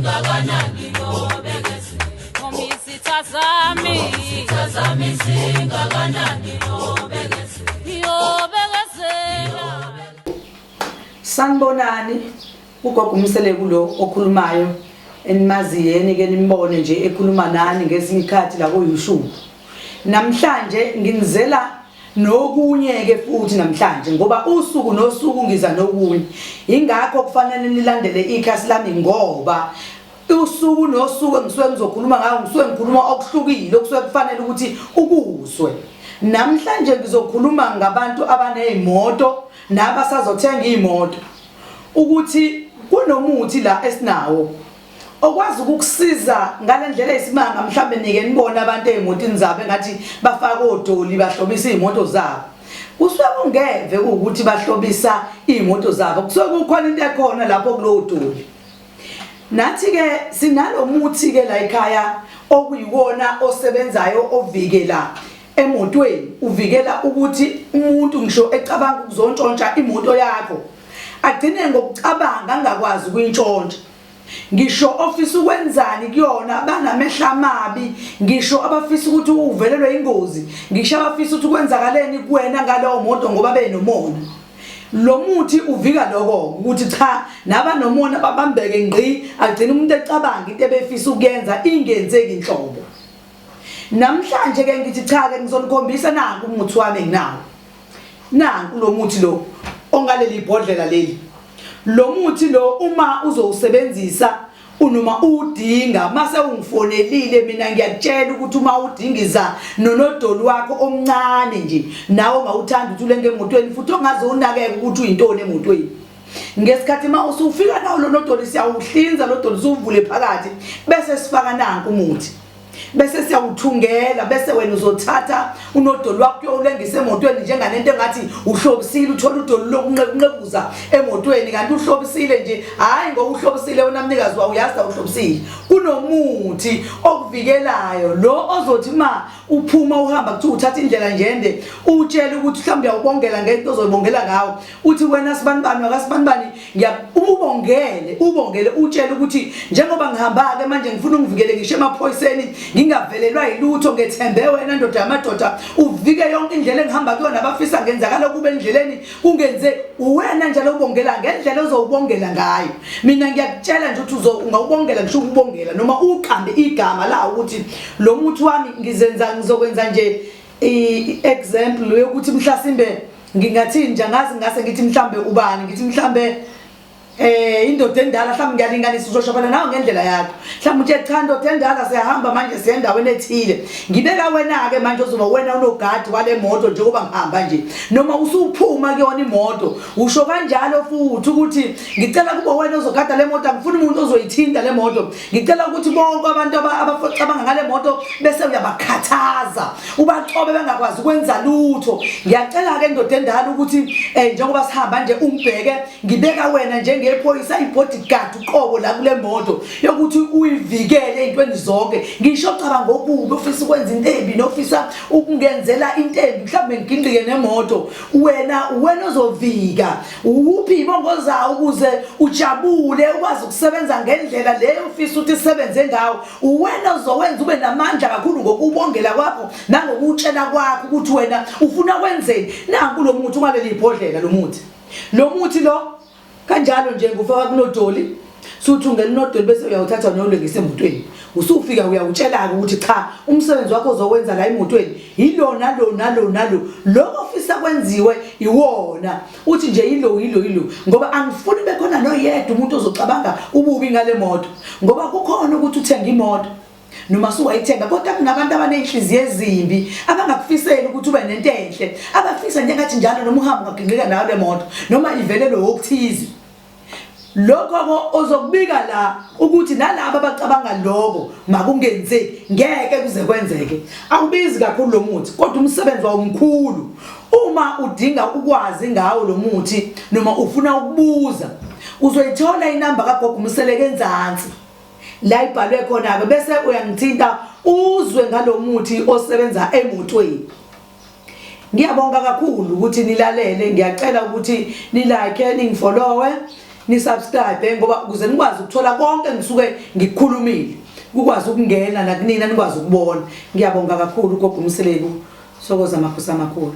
Singakanani nobekezela. Noma izitha zami. Izitha zami singakanani nobekezela. Ngiyobekezela. Sanibonani, ugogo uMseleku lo okhulumayo enimaziyeni ke nimbone nje ekhuluma nani ngezinye ikhathi la ku-YouTube. Namhlanje nginizela nokunye ke futhi namhlanje ngoba usuku nosuku ngiza nokunye. Ingakho kufanele nilandele ikhasi lami ngoba usuku nosuku engisuke ngizokhuluma ngawo ngisuke ngikhuluma okuhlukile okusuke kufanele ukuthi ukuzwe. Namhlanje ngizokhuluma ngabantu abanezimoto nabasazothenga iy'moto ukuthi kunomuthi la esinawo okwazi ukukusiza ngale ndlela eyisimanga. Mhlawumbe nike nibone abantu ey'motini zabo engathi bafake odoli, bahlobisa iy'moto zabo. Kusuke kungeve kuwukuthi bahlobisa iy'moto zabo, kusuke kukhona into ekhona lapho kulowo doli. Nathi-ke sinalo muthi-ke la ekhaya okuyiwona osebenzayo ovikela emotweni, uvikela ukuthi umuntu ngisho ecabanga ukuzontshontsha imoto yakho agcine ngokucabanga angakwazi ukuyintshontsha, ngisho ofisa ukwenzani kuyona banamehla amabi, ngisho abafisa ukuthi uvelelwe ingozi, ngisho abafisa ukuthi kwenzakaleni kuwena ngalowo moto ngoba benomona. Lo muthi uvika lokho ukuthi cha, nabanomona babambeke ngqi, agcine umuntu ecabanga into ebefisa ukuyenza ingenzeki inhlobo. Namhlanje ke ngithi cha ke ngizonikhombisa nanku umuthi wami enginawo. Nanku lo muthi lo ongaleli bhodlela leli. Lo muthi lo uma uzowusebenzisa unoma udinga mase ungifonelile mina ngiyakutshela ukuthi uma udingiza nonodoli wakho omncane nje nawe ongawuthanda ukuthi ulenge emotweni futhi ongaze unakeke ukuthi uyintoni emotweni. Ngesikhathi uma usufika nawo lo nodoli siyawuhlinza lo doli, siwuvule phakathi bese sifaka nanku umuthi bese siyawuthungela, bese wena uzothatha unodoli wakho uyowulengisa emotweni njengalento engathi uhlobisile, uthola udoli lokunqekunqekuza emotweni kanti uhlobisile nje. Hhayi ngoba uhlobisile wena mnikazi wawo uyazi awuhlobisile, kunomuthi okuvikelayo lo ozothi ma uphuma uhamba kuthiwa uthatha indlela nje ende utshele ukuthi mhlawumbe uyawubongela ngento ozoyibongela ngawo, uthi wena sibanibani wakasibanibani ubongele ubongele utshele ukuthi njengoba ngihamba-ke manje ngifuna ungivikele ngisho emaphoyiseni ngingavelelwa yilutho, ngethembe wena ndoda yamadoda, uvike yonke indlela engihamba kuyona, abafisa ngenzakala kube endleleni kungenze uwena njalo ubongela ngendlela ozowubongela ngayo. Mina ngiyakutshela nje ukuthi ungawubongela ngisho ukubongela noma uqambe igama lawo ukuthi lo muthi wami ngizenza ngizokwenza nje i-example yokuthi mhlasimbe ngingathini nje, angazi, ngase ngithi mhlambe ubani, ngithi mhlambe indoda endala, mhlawumbe ngiyalinganisa, uzoshobana nawe ngendlela yakho. Mhlawumbe uthe cha ndoda endala, siyahamba manje siya endaweni ethile, ngibeka wena-ke manje ozoba wena unogadi wale moto njengoba ngihamba nje. Noma usuphuma kuyona imoto usho kanjalo futhi ukuthi ngicela kube wena ozogada le moto, angifuni umuntu ozoyithinta le moto, ngicela ukuthi bonke abantu abacabanga ngale moto bese uyabakhathaza ubacobe bengakwazi ukwenza lutho. Ngiyacela-ke ndoda endala ukuthi njengoba sihamba nje ungibheke, ngibeka wena njengephoyisa, i-bodyguard uqobo la kule moto yokuthi uyivikele ey'ntweni zonke, ngisho ocabanga okubi ofisa ukwenza into embi nofisa ukungenzela into embi mhlawumbe ngigingqike nemoto, wena wena ozovika uphi ibongo zawo ukuze ujabule ukwazi ukusebenza ngendlela leyo ufisa ukuthi isebenze ngawo. Uwena ozowenza ube namandla kakhulu ngokubongela kwakho nangokutshela kwakho ukuthi wena ufuna kwenzeni. Nanku lo muthi ungaleli ibhodlela, lo muthi lo muthi lo kanjalo nje ngufaka kunodoli, suthungela unodoli bese uyawuthatha nolengisa emotweni. Usufika uyawutshela-ke ukuthi cha, umsebenzi wakho ozowenza la emotweni yilo nalo nalo nalo, lokho ofisa kwenziwe iwona, uthi nje yilo yilo yilo, ngoba angifuni bekhona noyedwa umuntu ozocabanga ububi ngale moto, ngoba kukhona ukuthi uthenge imoto noma suwayithenga kodwa kunabantu abaney'nhliziyo ezimbi abangakufiseli ukuthi ube nento enhle, abafisa njengathi njalo noma uhamba ungagingqika nayo le moto noma ivelelwe wokuthize. Lokho ozokubika la ukuthi nalabo abacabanga lokho makungenzeki, ngeke kuze kwenzeke. Awubizi kakhulu lo muthi kodwa umsebenzi wawo mkhulu. Uma udinga ukwazi ngawo lo muthi noma ufuna ukubuza, uzoyithola inamba kaGogo Mseleke enzansi la ibhalwe khona-ke, bese uyangithinta uzwe ngalo muthi osebenza emotweni. Ngiyabonga kakhulu ukuthi nilalele, ngiyacela ukuthi nilike, ningifollowe, Ni-subscribe ngoba ukuze nikwazi ukuthola konke ngisuke ngikukhulumile. Kukwazi ukungena nakunina nikwazi ukubona. Ngiyabonga kakhulu gogo uMseleku. Sokoza makhosi amakhulu.